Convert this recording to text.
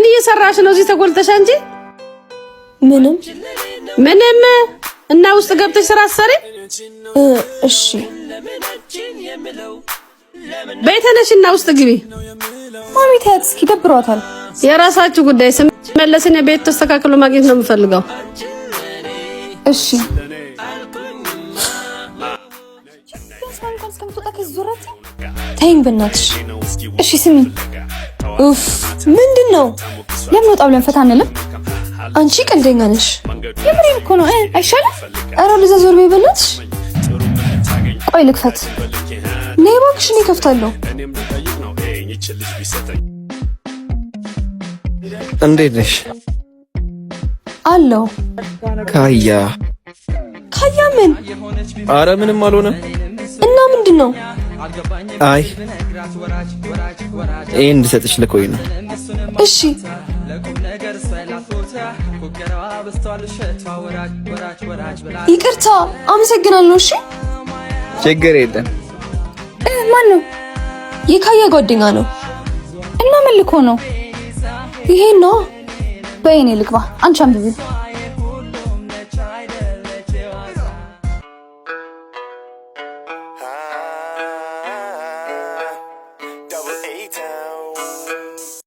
ምን እየሰራሽ ነው እዚህ ተጎልተሽ? እንጂ ምንም። ምንም እና ውስጥ ገብተሽ ስራ አትሰሪ? እሺ። በይ ተነሽና ውስጥ ግቢ። ማሚ ተያት እስኪ፣ ደብሯታል። የራሳችሁ ጉዳይ። ስመለስ እኔ ቤት ተስተካክሎ ማግኘት ነው የምፈልገው። እሺ። እስከምትወጣ ከዚህ ዞር አትይም? ተይኝ በእናትሽ። እሺ ስሚ። ኡፍ፣ ምንድን ነው? ለምን ወጣ ብለን ፈታ አንልም? አንቺ ቀልደኛ ነሽ። የምሬን እኮ ነው። አይሻልም? ኧረ ወደዛ ዞር በይ በእናትሽ። ቆይ ልክፈት። ነይ እባክሽ፣ እኔ እከፍታለሁ። እንዴት ነሽ? አለው። ካያ። ካያ ምን? አረ ምንም አልሆነም። እና ምንድን ነው? አይ፣ ይሄን እንድሰጥሽ ልኮኝ ነው። እሺ። ይቅርታ፣ አመሰግናለሁ። እሺ። ችግር የለም። ማን ነው? የካያ ጓደኛ ነው። እና ምን ልኮ ነው? ይሄን ነው። በይ እኔ ልግባ፣ አንቺ አንብቢ።